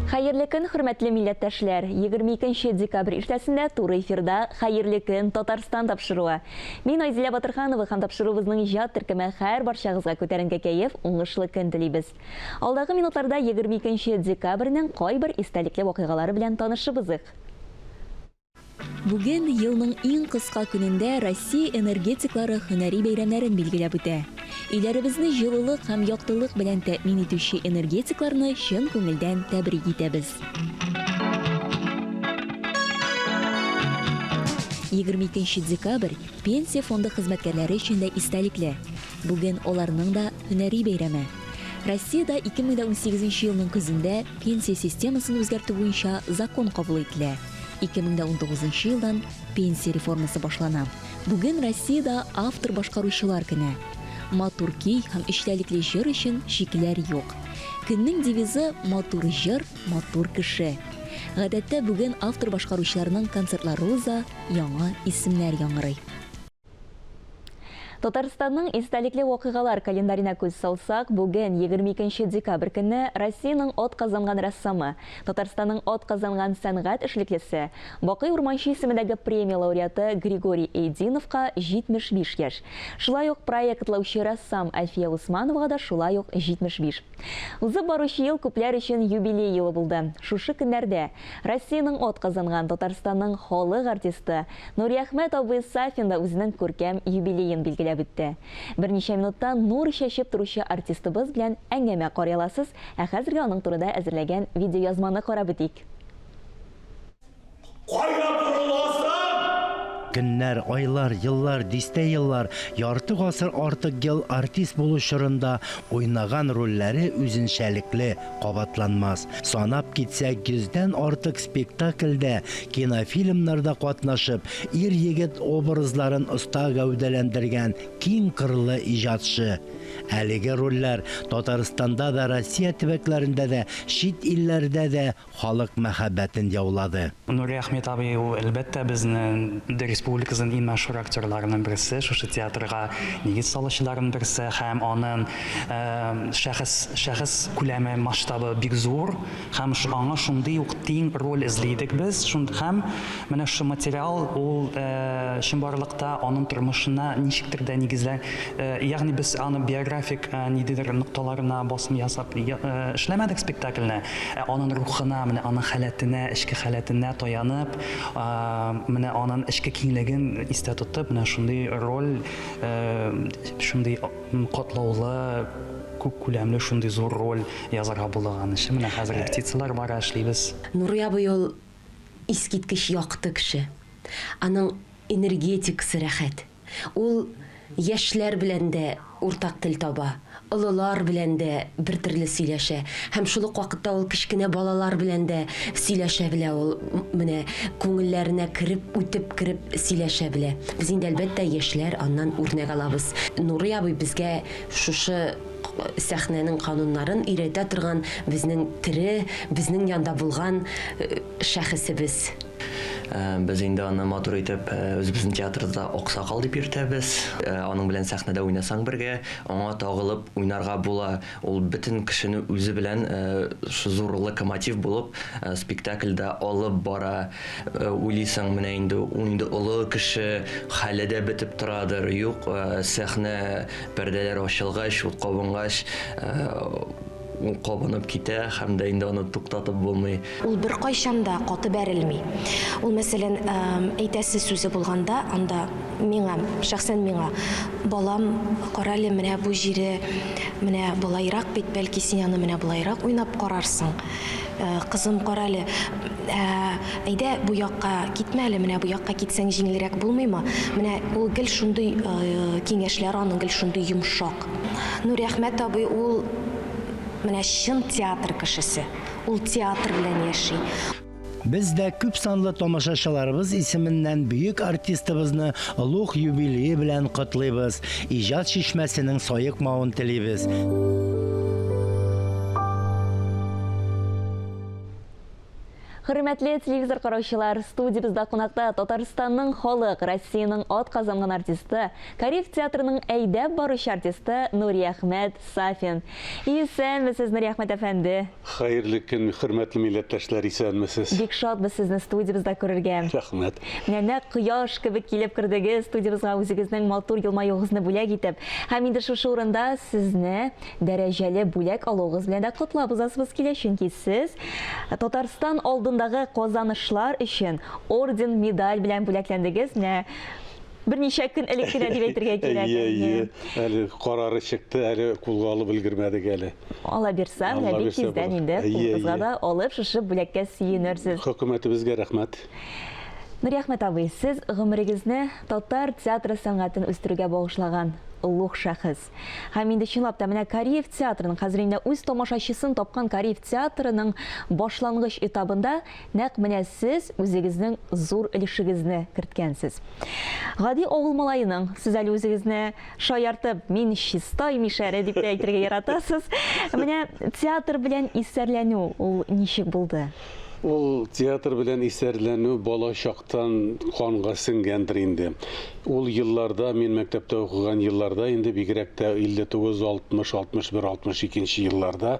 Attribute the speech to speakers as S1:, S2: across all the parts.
S1: Хәерле көн, хөрмәтле милләттәшләр! 22 декабрь иртәсендә туры эфирда Хәерле көн, Татарстан тапшыруы. Мин Айзилә Батырханова һәм тапшыруыбызның иҗат төркеме һәр барчагызга күтәренке кәеф, уңышлы көн телибез. Алдагы минутларда 22 декабрьнең кайбер истәлекле вакыйгалары белән танышып узыйк. Бүген, елның иң кыска көнендә Россия энергетиклары һөнәри бәйрәмнәрен билгеләп үтә. Өйләребезне җылылык һәм яктылык белән тәэмин итүче энергетикларны чын күңелдән тәбрик итәбез. 22 декабрь Пенсия фонды хезмәткәрләре өчен дә истәлекле. Бүген аларның да һөнәри бәйрәме. Россиядә 2018 елның көзендә пенсия системасын үзгәртү буенча закон кабул ителә. 2019 елдан пенсия реформасы башлана. Бүген Россиядә автор-башкаручылар көне. Матур көй һәм эчтәлекле җыр өчен чикләр юк. Көннең девизы, Матур җыр, матур кеше. Гадәттә, бүген автор-башкаручыларның концертлары уза, яңа исемнәр яңгырый. Татарстанның истәлекле вакыйгалар календаренә күз салсак, бүген, 22 декабрь көнне, Россиянең атказанган рәссамы, Татарстанның атказанган сәнгать эшлеклесе, Бакый Урманче исемендәге премия лауреаты Григорий Эйдиновка 75 яшь. Шулай ук проектлаучы рәссам Әлфия Усмановага да шулай ук 75. Узып баручы ел күпләр өчен юбилей елы булды. Шушы көннәрдә Россиянең атказанган, Татарстанның халык артисты Нуриәхмәт абый Сафин да үзенең күркәм юбилеен билгеләп үтте. Берничә минуттан нур чәчеп торучы артистыбыз белән әңгәмә карый аласыз, ә хәзергә аның турында әзерләгән видеоязманы карап үтик.
S2: Кая борыласың?
S3: Көннәр, айлар, еллар, дистә еллар, ярты гасыр артык ел артист булу чорында уйнаган рольләре үзенчәлекле, кабатланмас. Санап китсәк, йөздән артык спектакльдә, кинофильмнарда катнашып, ир-егет образларын оста гәүдәләндергән киң кырлы иҗатчы. Әлеге рольләр Татарстанда да, Россия төбәкләрендә дә, чит илләрдә дә халык мәхәббәтен яулады.
S4: Нуриәхмәт абый ул, әлбәттә, безнең республикабызның иң мәшһүр актерларының берсе, шушы театрга нигез салучыларның берсе һәм аның шәхес, шәхес күләме, масштабы бик зур һәм аңа шундый ук тиң роль эзли идек без. Һәм менә шушы материал ул чынбарлыкта аның тормышына ничектер дә нигезлән, ягъни без аны биографик ниндидер нокталарына басым ясап эшләмәдек спектакльне. Ә анын рухына, менә аның халәтенә, эчке халәтенә таянып, менә анын эчке киңлеген истә тотып, менә шундый роль, шундый катлаулы, күп күләмле шундый зур роль язарга булдык аның өчен. Менә хәзер репетицияләр бара, эшлибез.
S5: Нурый абый ул искиткеч якты кеше. Аның энергетикасы рәхәт. Ул яшьләр белән дә уртак тел таба, олылар белән дә бертөрле сөйләшә һәм шул ук вакытта ул кечкенә балалар белән дә сөйләшә белә, ул менә күңелләренә кереп, үтеп кереп сөйләшә белә. Без инде, әлбәттә, яшьләр аннан үрнәк алабыз. Нурый абый безгә шушы сәхнәнең кануннарын өйрәтә торган безнең тере, безнең янда булган шәхесебез.
S6: Без инде аны матур итеп үзебезнең театрда Аксакал дип йөртәбез. Аның белән сәхнәдә уйнасаң бергә, аңа тагылып уйнарга була. Ул бөтен кешене үзе белән зур локомотив булып спектакльдә алып бара. Уйлыйсың, менә инде ул инде олы кеше, хәле дә бетеп торадыр. Юк, сәхнә пәрдәләре ачылгач, ут кабынгач, Ул кабынып китә һәм дә инде аны туктатып булмый.
S7: Ул беркайчан да каты бәрелми. Ул, мәсәлән, әйтәсе сүзе булганда, анда миңа, шәхсән миңа, Балам, карале, менә бу җире менә болайрак бит, бәлки син аны менә болайрак уйнап карарсың. Кызым, карале, әйдә бу якка китмә әле, менә бу якка китсәң җиңелрәк булмыймы? Менә ул гел шундый киңәшләр аның гел шундый йомшак. Нуриәхмәт абый ул менә чын театр кешесе. Ул театр белән яши.
S3: Без дә күпсанлы тамашачыларыбыз исеменнән бөек артистыбызны олуг юбилее белән котлыйбыз, иҗат чишмәсенең саекмавын телибез.
S1: Хөрмәтле телевизор караучылар, студиябездә кунакта Татарстанның халык, Россиянең атказанган артисты, Кариев театрының әйдәп баручы артисты Нуриәхмәт Сафин. Исәнмесез, Нуриәхмәт әфәнде!
S2: Хәерле көн, хөрмәтле милләттәшләр, исәнмесез!
S1: Бик шатбыз сезне студиябездә күрергә.
S2: Рәхмәт.
S1: Менә нәкъ кояш кебек килеп кердегез студиябезгә үзегезнең матур елмаюыгызны бүләк итеп. Һәм инде шушы урында сезне Дәрәҗәле бүләк алуыгыз белән дә котлап узасыбыз килә, чөнки сез Татарстан алдындагы казанышлар өчен орден, медаль белән бүләкләндегез. Менә берничә көн элек кенә дип әйтергә кирәк.
S2: Әйе, әйе. Әле карары чыкты, әле кулга алып өлгермәдек әле.
S1: Алла бирса, менә бик тиздән инде кулыгызга да алып, шушы бүләккә сөенерсез.
S2: Хөкүмәтебезгә рәхмәт.
S1: Нуриәхмәт абый, сез гомерегезне татар театры сәнгатен үстерүгә багышлаган олуг шәхес. Һәм инде чынлап та менә Кариев театрының, хәзер инде үз тамашачысын тапкан Кариев театрының башлангыч этабында нәкъ менә сез үзегезнең зур өлешегезне керткәнсез. Гади авыл малаеның, сез әле үзегезне шаяртып, мин Чистай мишәре дип тә әйтергә яратасыз. Менә театр белән исәрләнү ул ничек булды?
S2: Ул театр белән исәрләнү бала чактан канга сеңгәндер инде. Ул елларда, мин мәктәптә укыган елларда инде, бигрәк тә 59, 60, 61, 62 нче елларда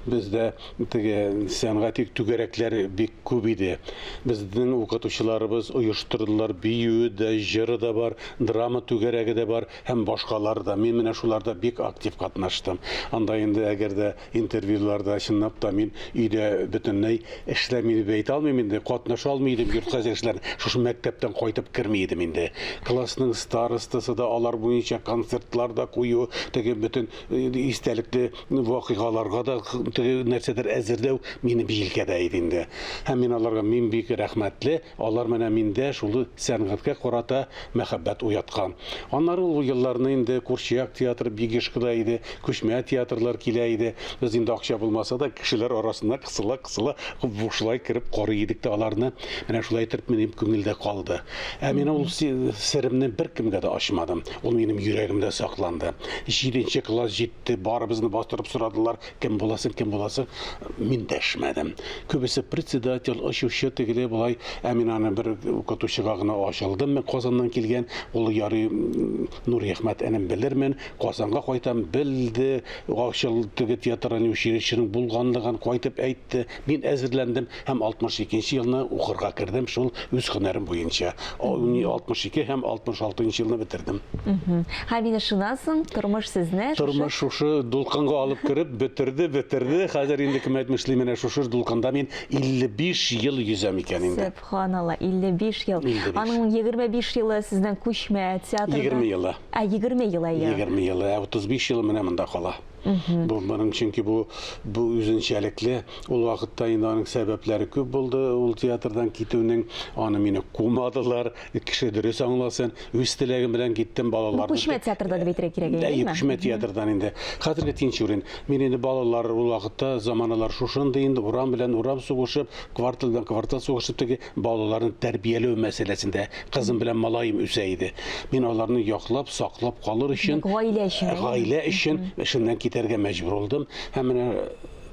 S2: бездә теге сәнгати түгәрәкләр бик күп иде. Безнең укытучыларыбыз оештырдылар, биюе дә, җыры да бар, драма түгәрәге дә бар һәм башкалар да. Мин менә шуларда бик актив катнаштым. Анда инде әгәр дә Интервьюларда чынлап та мин өйдә бөтенләй эшләми дип әйтә алмыйм инде, катнаша алмый идем йортка эшләрен. Шушы мәктәптән кайтып керми идем инде. Классның старостасы да алар буенча концертлар да кую, теге бөтен э, истәлекле вакыйгаларга да теге нәрсәдер әзерләү минем җилкәдә иде инде. Һәм мин аларга мин бик рәхмәтле. Алар менә миндә шул сәнгатькә карата мәхәббәт уяткан. Аннары ул елларны инде курчак театры Бигешкада иде, күчмә театрлар килә иде. Без инде акча булмаса да, кешеләр арасына кысыла-кысыла бушлай кереп карый идек тә аларны. Менә шулай итеп минем күңелдә калды. Ә мин ул серемне беркемгә дә ачмадым. Ул минем йөрәгемдә сакланды. Җиденче класс җитте, барыбызны бастырып сорадылар. Кем буласың, кем буласың? Мин дәшмәдем. Күбесе председатель, очучы, тегеле болай. Ә мин аны бер укытучыга гына ачылдым. Мин Казаннан килгән. Ул ярый Нуриәхмәт энем белермен. Казанга кайтам, белде. Ачыл теге театральный училищеның булганлыгын кайтып әйтте. Мин әзерләндем һәм 62 нче елны укырга кердем шул үз һөнәрем буенча. 62 һәм 66 нчы елны бетердем.
S1: Һәм инде шуннан соң тормыш сезне
S2: Тормыш шушы дулкынга алып кереп бетерде, бетерде. Хәзер инде кем әйтмешли, менә шушы дулкында мин 55 ел йөзәм икән инде.
S1: Сөбханалла, 55 ел.
S2: 55.
S1: Аның 25 елы сезнең күчмә театрда.
S2: 20 елы.
S1: Ә, 20 елы, әйе.
S2: 20 елы, ә 35 елы менә монда кала. Бу моның чөнки бу бу үзенчәлекле. Ул вакытта инде аның сәбәпләре күп булды ул театрдан китүнең. Аны мине кумадылар. Кеше дөрес аңласын. Үз теләгем белән киттем балалар.
S1: Бу күчмә театрда дип әйтергә кирәк,
S2: әйеме? Әйе, күчмә театрдан инде. Хәзерге Тинчурин. Мин инде балалар ул вакытта заманалар шушындый инде урам белән урам сугышып, квартал белән квартал сугышып теге балаларны тәрбияләү мәсьәләсендә Кызым белән малаем үсә иде. Мин аларны яклап, саклап калыр өчен,
S1: гаилә өчен,
S2: гаилә өчен эшемнән китәргә мәҗбүр булдым. Һәм менә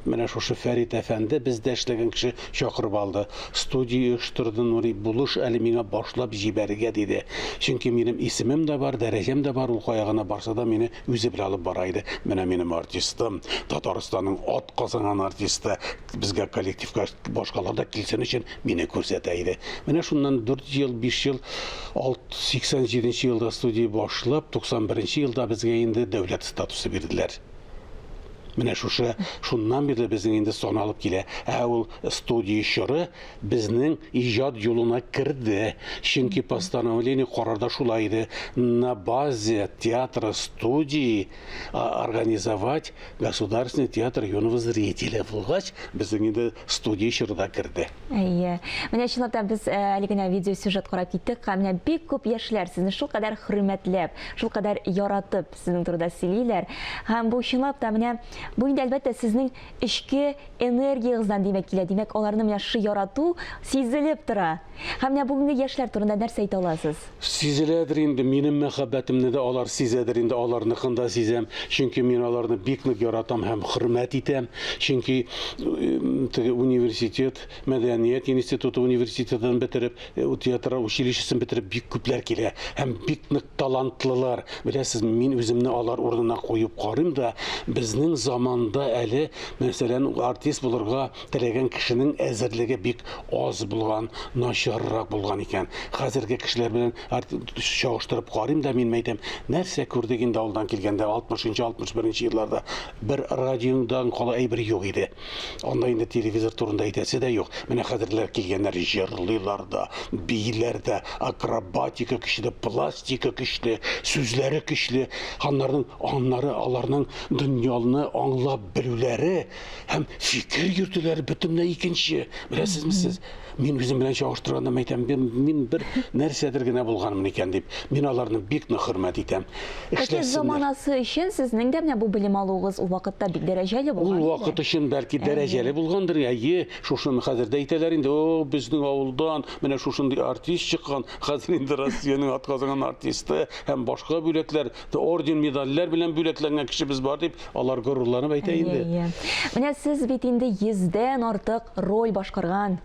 S2: менә шушы Фәрит әфәнде бездә эшләгән кеше чакырып алды. Студия оештырды, Нури, булыш әле миңа башлап җибәрергә, диде. Чөнки минем исемем дә бар, дәрәҗәм дә бар, ул кая гына барса да мине үзе белән алып бара иде. Менә минем артистым, Татарстанның атказанган артисты, безгә коллективка башкалар да килсен өчен мине күрсәтә иде. Менә шуннан 4 ел, 5 ел, 87 нче елда студия башлап, 91 нче елда безгә инде дәүләт статусы бирделәр. Менә шушы шуннан бирле безнең инде саналып килә. Ә ул студия чоры безнең иҗат юлына керде. Чөнки постановление карарда шулай иде. На базе театра студии организовать Государственный театр юного зрителя булгач, безнең инде студия чоры да керде.
S1: Әйе. Менә чынлап та без э, әле генә видеосюжет карап киттек һәм менә бик күп яшьләр сезне шулкадәр хөрмәтләп, шулкадәр яратып сезнең турыда сөйлиләр. Һәм бу чынлап та менә Бу инде, әлбәттә, сезнең эчке энергиягездән, димәк, килә. Димәк, аларны менә шушы ярату сизелеп тора. Һәм менә бүгенге яшьләр турында нәрсә әйтә аласыз?
S2: Сизеләдер инде, минем мәхәббәтемне дә алар сизәдер инде, аларныкын да сизәм. Чөнки мин аларны бик нык яратам һәм хөрмәт итәм. Чөнки теге университет, мәдәният институты университетын бетереп, театр училищесын бетереп бик күпләр килә һәм бик нык талантлылар. Беләсез, мин үземне алар урынына куеп карыйм да, безнең заманда әле, мәсәлән, артист булырга теләгән кешенең әзерлеге бик аз булган, начаррак булган икән. Хәзерге кешеләр белән чагыштырып карыйм да, мин әйтәм, нәрсә күрдек инде авылдан килгәндә, 60 нчы, 61 нче елларда бер радиодан кала әйбер юк иде. Анда инде телевизор турында әйтәсе дә юк. Менә хәзерләр килгәннәр җырлыйлар да, бииләр дә, акробатика көчле, пластика көчле, сүзләре көчле. Аннарның аннары аларның дөньяны аңлап белүләре һәм фикер йөртүләре бөтенләй икенче. Беләсезме сез? Мин үзем белән чагыштырганда әйтәм, мин бер нәрсәдер генә булганмын икән дип. Мин аларны бик нык хөрмәт итәм.
S1: Эшләсеннәр. Заманасы өчен сезнең дә менә бу белем алуыгыз ул вакытта бик дәрәҗәле булган.
S2: Ул вакыт өчен бәлки дәрәҗәле булгандыр, әйе. Шушыны хәзер дә әйтәләр инде, о, безнең авылдан менә шушындый артист чыккан, хәзер инде Россиянең атказанган артисты һәм башка бүләкләр, орден, медальләр белән бүләкләнгән кешебез бар дип, Алар горурланып әйтә инде.
S1: Әйе. Менә сез бит инде йөздән артык роль башкарган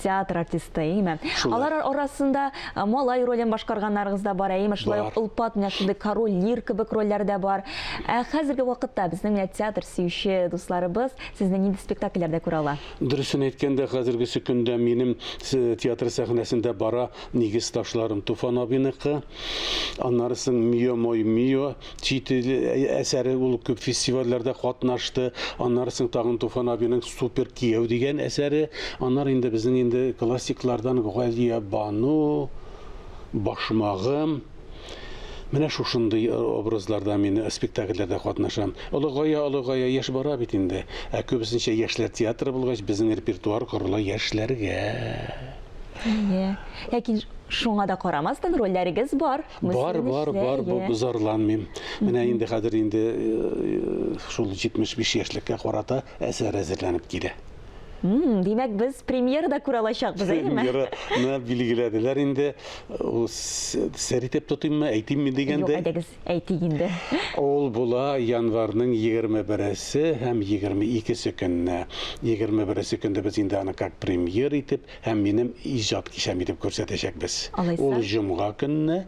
S1: театр артисты, әйеме? Алар арасында малай ролен башкарганнарыгыз да бар, әйеме? Шулай ук олпат менә шундый король Лир кебек рольләр дә бар. Ә хәзерге вакытта безнең менә театр сөюче дусларыбыз сезне нинди спектакльләрдә күрә ала?
S2: Дөресен әйткәндә, хәзергесе көндә минем театр сәхнәсендә бара нигез ташларым Туфан абыйныкы. Аннары соң Мио мой мио Чит ил әсәре ул күп фестивальләрдә катнашты. Аннары соң тагын Туфан абиның Супер кияү дигән әсәре. Аннары инде безнең инде классиклардан Галия Бану, Башмагым. Менә шушындый образларда мин спектакльләрдә катнашам. Олыгая, олыгая яшь бара бит инде. Ә күбесенчә яшьләр театры булгач, безнең репертуар корыла яшьләргә.
S1: Әйе. Ләкин шуңа да карамастан рольләрегез бар.
S2: Бар, бар, бар, бу зарланмыйм. Менә инде хәзер инде э, шул 75 яшьлеккә карата әсәр әзерләнеп килә.
S1: Димәк, без премьера да күрә алачакбыз, әйеме?
S2: Премьераны билгеләделәр инде. Ул сер итеп тотыйммы, әйтимме дигәндә.
S1: Юк, әйдәгез, әйтик инде.
S2: Ул була январьның 21-се һәм 22-се көнне. 21-се көндә без инде аны как премьер итеп Һәм минем иҗат кичәм итеп күрсәтәчәкбез.
S1: Алайса?
S2: Ул җомга көнне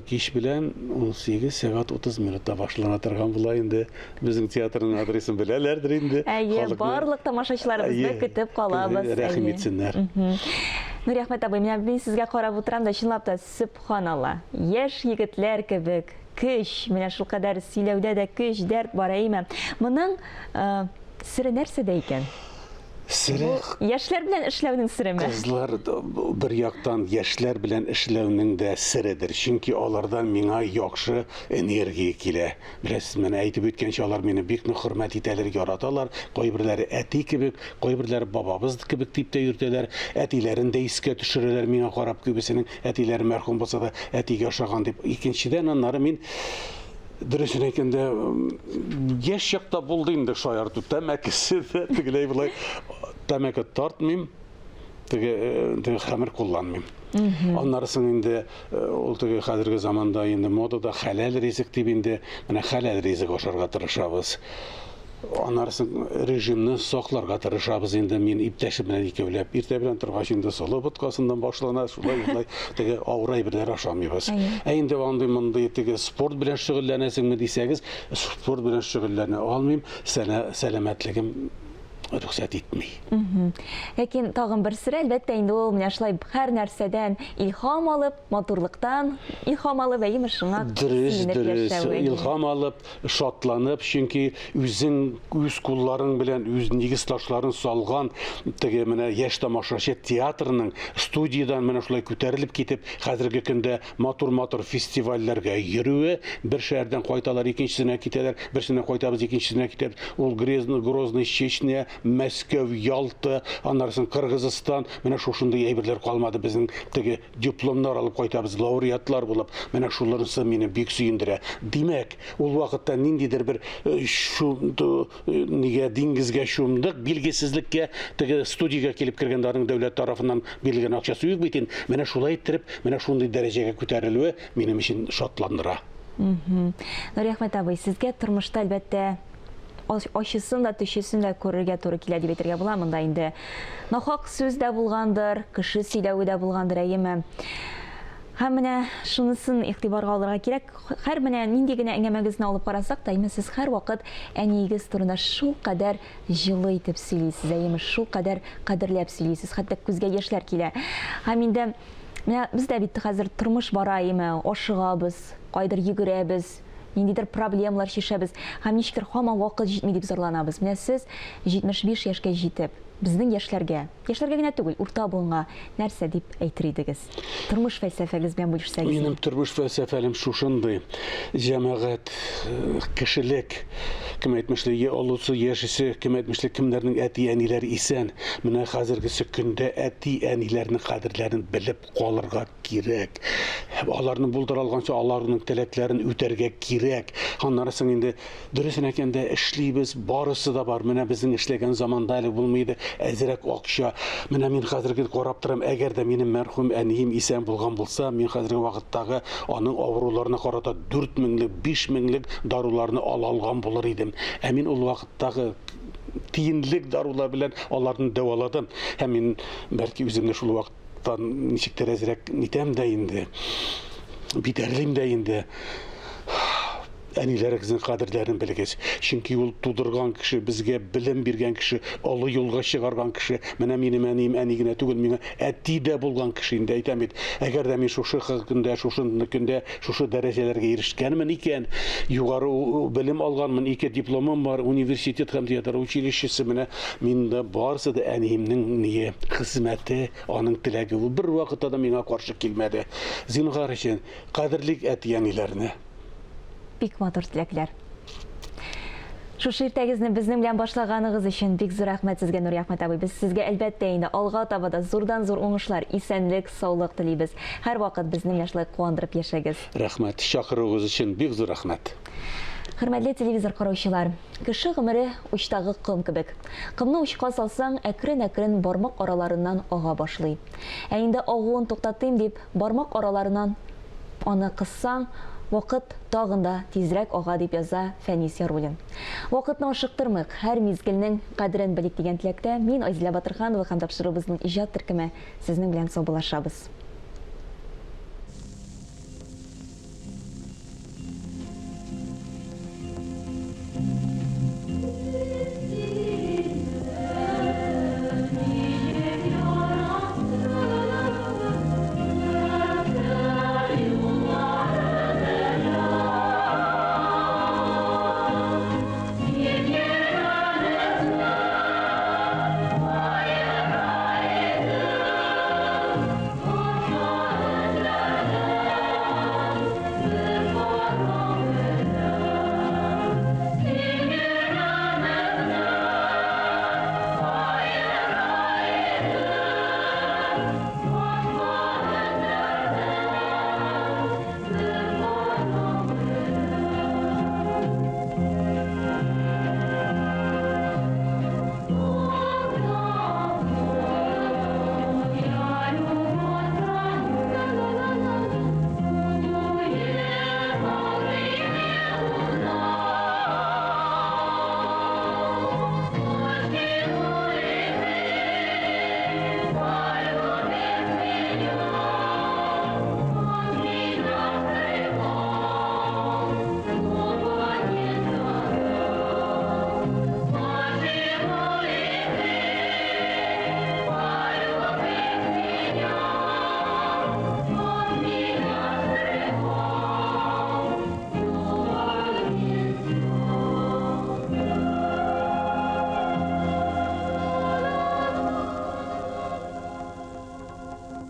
S2: кич белән 18 сәгать 30 минутта башлана торган була инде. Безнең театрның адресын беләләрдер инде.
S1: Әйе, барлык тамашачыларыбызны көтеп калабыз.
S2: Рәхим итсеннәр.
S1: Нуриәхмәт абый, менә мин сезгә карап утырам да, чынлап та, сөбханалла, яшь егетләр кебек көч, менә шулкадәр сөйләүдә дә көч, дәрт бар, әйеме? Моның Сере нәрсәдә икән?
S2: Сере
S1: Бу яшьләр белән эшләүнең сереме?
S2: Кызлар бер яктан яшьләр белән эшләүнең дә середер. Чөнки алардан миңа яхшы энергия килә. Беләсез, менә әйтеп үткәнчә, алар мине бик нык хөрмәт итәләр, яраталар. Кайберләре әти кебек, кайберләре бабабыз кебек дип тә йөртәләр. Әтиләрен дә искә төшерәләр миңа карап, күбесенең әтиләре мәрхүм булса да, әтигә ошаган дип. Икенчедән, аннары мин Дөресен әйткәндә, яшь чакта булды инде шаярту. Тәмәкесе дә тегеләй болай тәмәке тартмыйм, теге э, теге хәмер кулланмыйм. Аннары соң инде э, ул теге хәзерге заманда инде модада хәләл ризык дип инде менә хәләл ризык ашарга тырышабыз. Аннары соң режимны сакларга тырышабыз инде мин иптәшем белән икәүләп. Иртә белән торгач инде солы боткасыннан башлана, шулай шулай теге авыр әйберләр ашамыйбыз. Ә инде андый мондый теге спорт белән шөгыльләнәсеңме дисәгез, спорт белән шөгыльләнә алмыйм, сәламәтлегем рөхсәт итми.
S1: Ләкин тагын бер сере, әлбәттә, инде ул менә шулай һәр нәрсәдән илһам алып, матурлыктан илһам алып, әйеме, шуңа
S2: Дөрес, дөрес. Илһам алып, Шатланып, чөнки үзең үз кулларың белән үз нигез ташларын салган теге менә яшь тамашачы театрының студиядән менә шулай күтәрелеп китеп, хәзерге көндә матур-матур фестивальләргә йөрүе, бер шәһәрдән кайталар, икенчесенә китәләр, берсенә кайтабыз, икенчесенә китәбез. Ул Грозный, Грозный, Чечня, Мәскәү, Ялта, аннары соң Кыргызстан, менә шушындый әйберләр калмады безнең теге дипломнар алып кайтабыз, лауреатлар булып. Менә шуларысы мине бик сөендерә. Димәк, ул вакытта ниндидер бер э, шу, э, нигә диңгезгә чумдык, билгесезлеккә, теге студиягә килеп кергәндә аның дәүләт тарафыннан бирелгән акчасы юк бит инде. Менә шулай иттереп, менә шундый дәрәҗәгә күтәрелүе минем өчен шатландыра.
S1: Нуриәхмәт абый, сезгә тормышта, әлбәттә, ачысын да, төчесен дә күрергә туры килә дип әйтергә була. Монда инде нахак сүз дә булгандыр, кеше сөйләве дә булгандыр, әйеме? Һәм менә шунысын игътибарга алырга кирәк, һәр менә нинди генә әңгәмәгезне алып карасак та, әйеме, сез һәрвакыт әниегез турында шулкадәр җылы итеп сөйлисез, әйеме, шулкадәр кадерләп сөйлисез, хәтта күзгә яшьләр килә. Һәм инде менә бездә бит хәзер тормыш бара, әйеме, ашыгабыз, кайдыр йөгерәбез, ниндидер проблемалар чишәбез һәм ничектер һаман вакыт җитми дип зарланабыз. Менә сез 75 яшькә җитеп, безнең яшьләргә, яшьләргә генә түгел, урта буынга нәрсә дип әйтер идегез? Тормыш фәлсәфәгез белән бүлешсәгез.
S2: Минем тормыш фәлсәфәлем шушындый. Җәмәгать, кешелек, кем әйтмешли, я олысы, яшесе, кем әйтмешли, кемнәрнең әти-әниләре исән. Менә хәзергесе көндә әти-әниләрнең кадерләрен белеп калырга кирәк. Аларны булдыра алганча аларның теләкләрен үтәргә кирәк. Аннары соң инде дөресен әйткәндә эшлибез, барысы да бар. Менә безнең эшләгән заманда әле булмый иде әзрәк акча. Менә мин хәзерге карап торам, әгәр дә минем мәрхүм әнием исән булган булса, мин хәзерге вакыттагы аның авыруларына карата 4 меңлек, 5 меңлек даруларны ала алган булыр идем. Ә мин ул вакыттагы тиенлек дарулар белән аларны дәваладым. Һәм мин бәлки үземне шул вакыт тан ничектер әзрәк нитәм дә инде, битәрлим дә инде. Әниләрегезнең кадерләрен белегез. Чөнки ул тудырган кеше, безгә белем биргән кеше, олы юлга чыгарган кеше. Менә минем әнием әни генә түгел, миңа әти дә булган кеше инде, әйтәм бит. Әгәр дә мин шушы көндә, шушы көндә, шушы дәрәҗәләргә ирешкәнмен икән, югары белем алганмын, ике дипломым бар, университет һәм театр училищесы, менә Миндә барысы да әниемнең ние, хезмәте, аның теләге. Ул бервакытта да миңа каршы килмәде. Зинһар өчен, кадерлик әти-әниләрне.
S1: Бик матур теләкләр. Шушы иртәгезне безнең белән башлаганыгыз өчен бик зур рәхмәт сезгә, Нуриәхмәт абый. Без сезгә, әлбәттә инде, алга таба да зурдан-зур уңышлар, исәнлек, саулык телибез. Һәрвакыт безне менә шулай куандырып яшәгез.
S2: Рәхмәт. Чакыруыгыз өчен бик зур рәхмәт.
S1: Хөрмәтле телевизор караучылар, кеше гомере учтагы ком кебек. Комны учка салсаң, әкрен-әкрен бармак араларыннан ага башлый. Ә инде агуын туктатыйм дип, бармак араларыннан аны кыссаң, вакыт тагын да тизрәк ага, дип яза Фәнис Яруллин. Вакытны ашыктырмыйк, һәр мизгелнең кадерен белик дигән теләктә мин, Айзилә Батырханова һәм тапшыруыбызның иҗат төркеме сезнең белән саубуллашабыз.